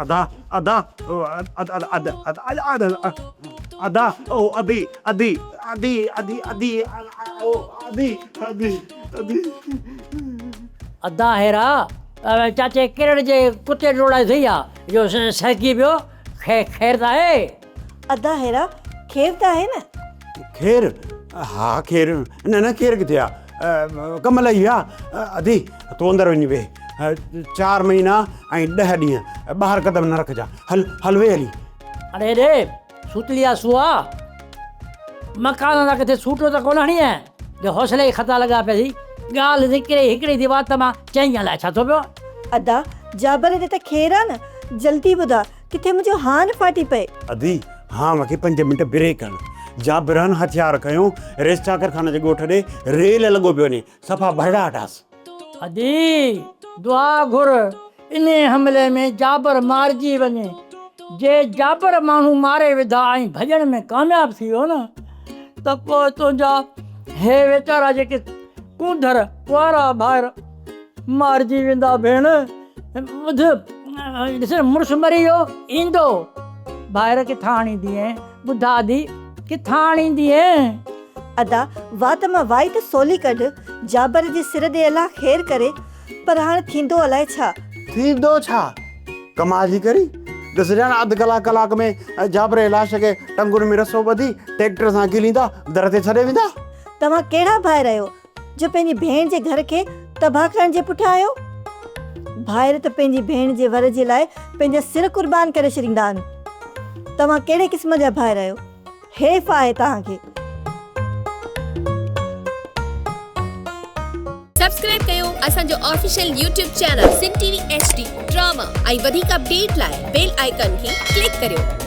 ادا ادا ادا ادا ادا ادا او ادي ادي ادي ادي ادي او ادي ادي ادي. ادا هيرا چاچي ڪرڙ جي ڪتي ڊوڙائي اٿئي ڇا جو سهڪي پيو خير ته آهي. ادا هيرا خير ته آهي نه. خير ها خير نه نه خير ڪٿي آ ڪم لهي ويا ادي تون اندر وڃي ويهه چار مهينا ۽ ڏهه ڏينهن ٻاهر قدم نه رکجان هل هل ويهه هلي. اڙي ڏي سوتلي آ سوئا مڪان تان ڪٿي سوٽو ته ڪونه هڻي آهين جو حوصلي جي خطا لڳا پيا ٿي ڳالهه نڪري هڪڙي ٿي وات مان چئين الائي ڇا ٿو پيو. ادا جابر هتي ته خير آ نه جلدي ٻڌاء ڪٿي منهنجو هانء نه ڦاٽي پئي. ادي هانء کي پنج منٽ بريڪ هڻ. جابرن هٿيار کنيو ريس چاڪر خان جي ڳوٺ ڏي ريل لڳو پيو وڃي صفا ڀرڙاٽ آس. ادي دعا گهر انهي حملي ۾ جابر مارجي وڃي. جي جابر ماڻهو ماري وڌا ۽ ڀڄڻ ۾ ڪامياب ٿي ويو نه ته پوء تنهنجا هي ويچارا جيڪي ڪونڌر ڪنوارا ڀائر مارجي ويندا ڀيڻ ٻڌ ڏس مڙس مري ويو ايندو ڀائر ڪٿان آڻيندينء ٻڌا ادي ڪٿان آڻيندينء. ادا وات مان وائي ته سولي ڪڍ جابر جي سر ڏي الله خير ڪري پر هاڻ ٿيندو الائي ڇا. ٿيندو ڇا ڪمال جي ڪري ڏسجان اڌ ڪلاڪ ڪلاڪ ۾ جابر جي لاش کي ٽنگن ۾ رسو ٻڌي ٽيڪٽر سان گهليندا در تي ڇڏي ويندا. توهان ڪهڙا ڀائر آهيو جو پنهنجي ڀيڻ جي گهر کي تباهه ڪرڻ جي پٺيان آهيو؟ ڀائر ته پنهنجي ڀيڻ جي ور جي لاء پنهنجا سر قربان ڪري ڇڏيندا آهن. توهان ڪهڙي قسم جا ڀائر آهيو؟ حيف آهي توهان کي. سبسڪرائب ڪيو اسان جو official YouTube channel Sindh T V H D drama ۽ وڌيڪ اپڊيٽ لاء بيل آئيڪان کي ڪلڪ ڪريو.